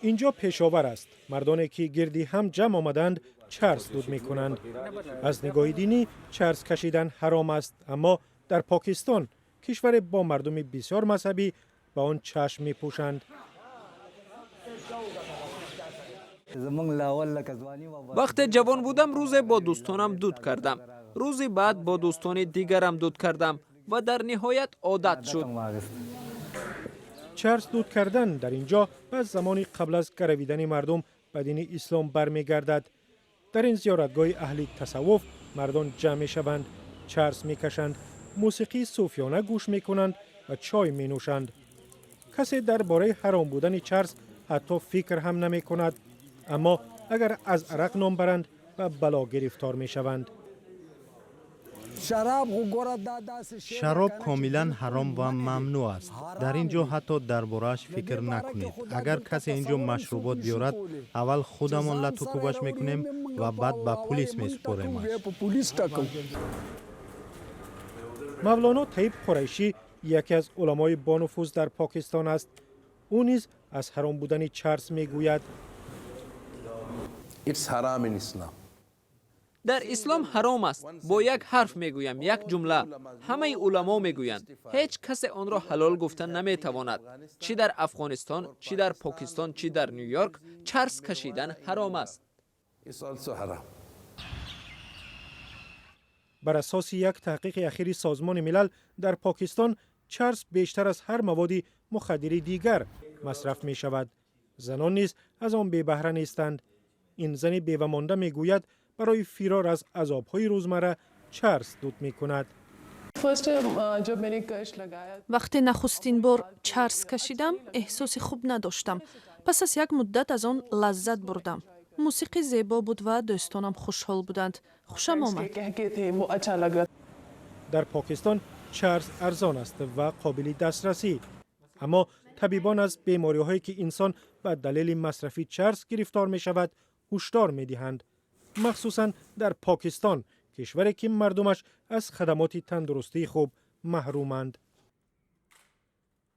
Инҷо Пешовар аст. Мардоне, ки гирди ҳам ҷамъ омаданд, чарс дуд мекунанд. Аз нигоҳи динӣ чарс кашидан ҳаром аст, аммо дар Покистон, кишваре бо мардуми бисёр мазҳабӣ, ба он чашм мепӯшанд. Вақте ҷавон будам, рӯзе бо дӯстонам дуд кардам, рӯзи баъд бо дӯстони дигарам дуд кардам ва дар ниҳоят одат шуд. Чарс дуд кардан дар ин ҷо ба замони қабл аз гаравидани мардум ба дини ислом бармегардад. Дар ин зиёратгоҳи аҳли тасаввуф мардон ҷамъ мешаванд, чарс мекашанд, мусиқии сӯфиёна гӯш мекунанд ва чой менӯшанд. Касе дар бораи ҳаром будани чарс ҳатто фикр ҳам намекунад, аммо агар аз арақ ном баранд, ба бало гирифтор мешаванд. Шароб комилан ҳаром ва мамнӯъ аст. Дар ин ҷо ҳатто дар борааш фикр накунед. Агар касе ин ҷо машрубот биёрад, аввал худамон лату кӯбаш мекунем ва баъд ба пулис месупоремаш. Мавлоно Таиб Қурайшӣ яке аз уламои бонуфуз дар Покистон аст. Ӯ низ аз ҳаром будани чарс мегӯяд. Дар ислом ҳаром аст. Бо як ҳарф мегӯям, як ҷумла. Ҳамаи уламо мегӯянд, ҳеҷ касе онро ҳалол гуфта наметавонад. Чӣ дар Афғонистон, чӣ дар Покистон, чӣ дар Ню Йорк, чарс кашидан ҳаром аст. Бар асоси як таҳқиқи ахири Созмони Милал, дар Покистон чарс бештар аз ҳар маводи мухаддири дигар масраф мешавад. Занон низ аз он бебаҳра нестанд. Ин зани бевамонда мегӯяд, барои фирор аз азобҳои рӯзмарра чарс дуд мекунад. Вақте нахустин бор чарс кашидам, эҳсоси хуб надоштам. Пас аз як муддат аз он лаззат бурдам. Мусиқӣ зебо буд ва дӯстонам хушҳол буданд. Хушам омад. Дар Покистон чарс арзон аст ва қобили дастрасӣ, аммо табибон аз бемориҳое, ки инсон ба далели масрафи чарс гирифтор мешавад, ҳушдор медиҳанд, махсусан дар Покистон, кишваре ки мардумаш аз хадамоти тандурустии хуб маҳруманд.